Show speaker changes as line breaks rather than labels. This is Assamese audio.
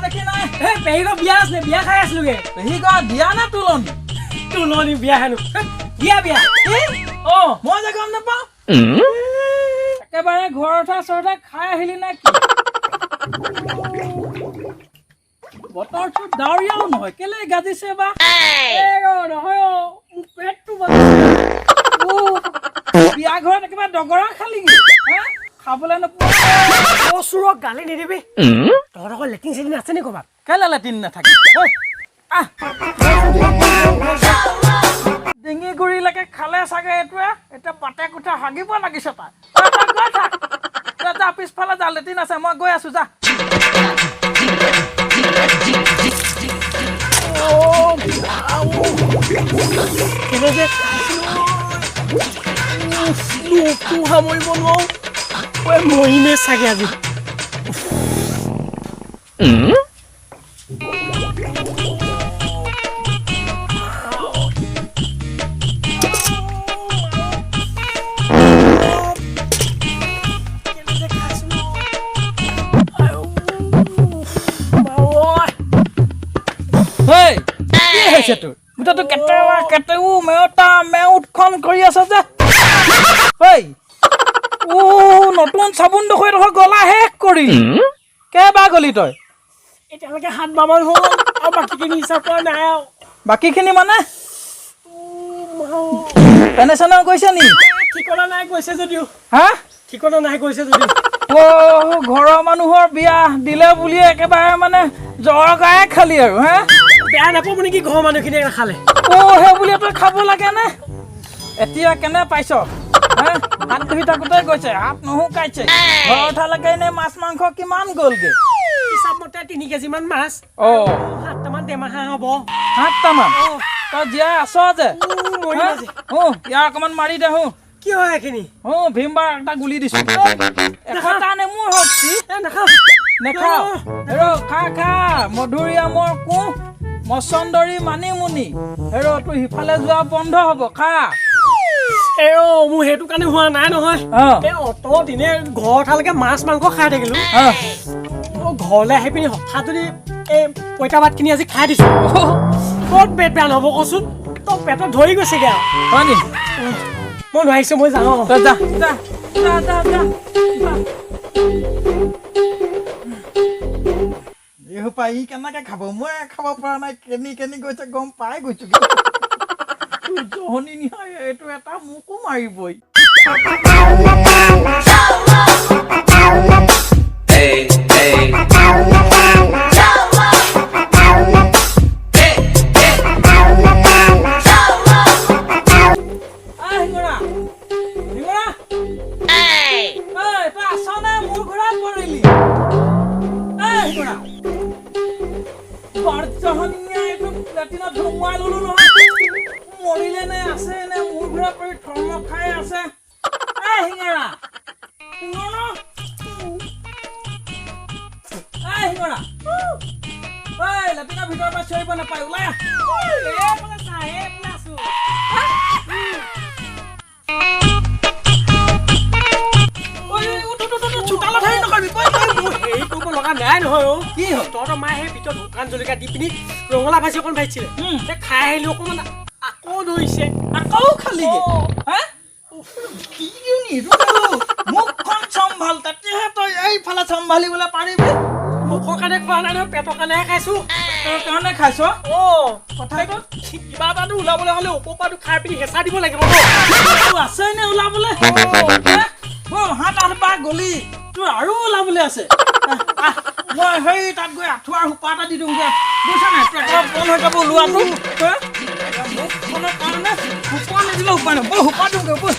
দেখি নাই।
এই পেহীকৰ বিয়া আছিলে, বিয়া খাই আছিলোগে।
পেহীকৰ বিয়া নে তোলনি?
তোলনি বিয়া হেনো। বিয়া বিয়া।
অ মই যে গম নাপাওঁ। একেবাৰে ঘৰঠা চৰঠা খাই আহিলি নে কি? বতৰটো ডাৱৰীয়াও নহয়, কেলে গাজিছে বা?
নহয় অ, মোৰ পেটটো বাজিছে।
বিয়া ঘৰত একেবাৰে ডগৰা খালিগে, খাবলৈ নোপোৱা।
অ চোৰক গালি নিদিবি। তহঁতৰ লেট্ৰিন চেটিন আছে নি ক'ৰবাত?
কেলে লেট্ৰিন নাথাকে? ডিঙি গুৰিলৈকে খালে চাগে এইটোৱে, এতিয়া বাটে কোঠা হাগিব লাগিছে তাই। গৈ থাক, যা পিছফালে যা, লেট্ৰিন আছে, মই গৈ আছো, যা।
সামৰিব নোৱাৰো, মৰিমেই চাগে আজি।
কি হৈছে তোৰ? গোটেইটো কেটেৱা কেটেও মেওতা মেওতখন কৰি আছ যে। ঐ ও নতুন চাবোন দেখুৱাই দেখুৱাই গলা শেষ কৰি কেইবাৰ গলি তই?
এতিয়ালৈকে 7 বাৰমান হ'ল আৰু বাকীখিনি হিচাপ কৰা নাই আৰু।
বাকীখিনি মানে পেনে চেনেও গৈছে নি?
ঠিকনা নাই গৈছে যদিও।
হা?
ঠিকনা নাই গৈছে যদিও।
অ ঘৰৰ মানুহৰ বিয়া দিলে বুলিয়ে একেবাৰে মানে জ্বৰ গায়ে খালি আৰু। হে
বেয়া নাপাব নেকি ঘৰৰ মানুহখিনিয়ে নাখালে?
অ সেই বুলিয়ে তই খাব লাগে নে? এতিয়া কেনে পাইছ? হে হাত ধুই থাকোঁতে গৈছে, হাত নুশুকাইছে। ঘৰৰ ঠালৈকে এনেই মাছ মাংস কিমান গ'লগে?
হিচাপ মতে 3 কেজিমান মাছ।
অ
7টামান টেমা হাঁহ হ'ব।
7টামান? তই জীয়াই আছ যে? ইয়াৰ অকণমান মাৰি দে। হো
কি হয় এইখিনি?
অ ভীমবাৰ এটা গুলি দিছো। এশটা নে মোৰ শক্তি? নেখাও। হেৰ খা খা, মধুৰিআমৰ কোঁহ, মচন্দৰী, মানিমুনি। হেৰ তোৰ সিফালে যোৱা বন্ধ হ'ব, খা।
এ অ মোৰ সেইটো কাৰণে হোৱা নাই নহয়। এই অত দিনে ঘৰৰ ঠালৈকে মাছ মাংস খাই থাকিলো, ঘৰলৈ আহি পিনি হঠাৎ যদি এই পঁইতা ভাতখিনি আজি খাই দিছো, ক'ত পেট বেয়া নহ'ব কচোন? তই পেটত ধৰি গৈছেগে আৰু।
হয় নি?
মই নোৱাৰিছো, মই যাওঁ।
তই যা যা যা যা যা। এইসোপা ই কেনেকে খাব? মই খাব পৰা নাই, কেনি কেনি গৈছে গম পাই গৈছো। জহনি নিহাই এইটো এটা মোকো মাৰিবই। মৰিলে নে আছে নে মূৰ ঘূৰা কৰি থৰ্ম খাই আছে? শিঙৰা শিঙৰা, ঐ লেট্ৰিনৰ ভিতৰৰ পৰা চিঞৰিব নাপায়, ওলাই আহ। চোতালত হেৰি নকৰিবি।
হেৰি কৰিব লগা নাই নহয়। অ
কি হ'ল?
তহঁতৰ মায়ে সেই ভিতৰত শুকান জলকীয়া দি পিনি ৰঙালাও ভাজি অকণ ভাজিছিলে, খাই আহিলো অকণমান, আকৌ ধৰিছে।
আকৌ খালিগে? হা কি দিওঁ নি মুখখন চম্ভাল, তেতিয়াহে তই এইফালে চম্ভালিবলৈ পাৰিবি।
মুখৰ কাৰণে খোৱা নাই নহয়, পেটৰ কাৰণেহে খাইছো।
পেটৰ কাৰণে খাইছ?
অ
কথাটো
কিবা এটাতো ওলাবলৈ হ'লে ওপৰ পৰাটো খাই পিনি হেঁচা দিব লাগিব।
আছে নে ওলাবলৈ? অ 7 8 বাৰ গলি তোৰ আৰু ওলাবলৈ আছে। মই সেই তাত গৈ আঁঠুৱাৰ সোপা এটা দি দিওঁগৈ, বুজিছ নাই? পেটৰ বন্ধ হৈ যাব ওলোৱাটো। মুখখনৰ কাৰণে সোপা নিদিলে উপায় নাই। বৈ সোপা দিওঁগৈ, বৈ।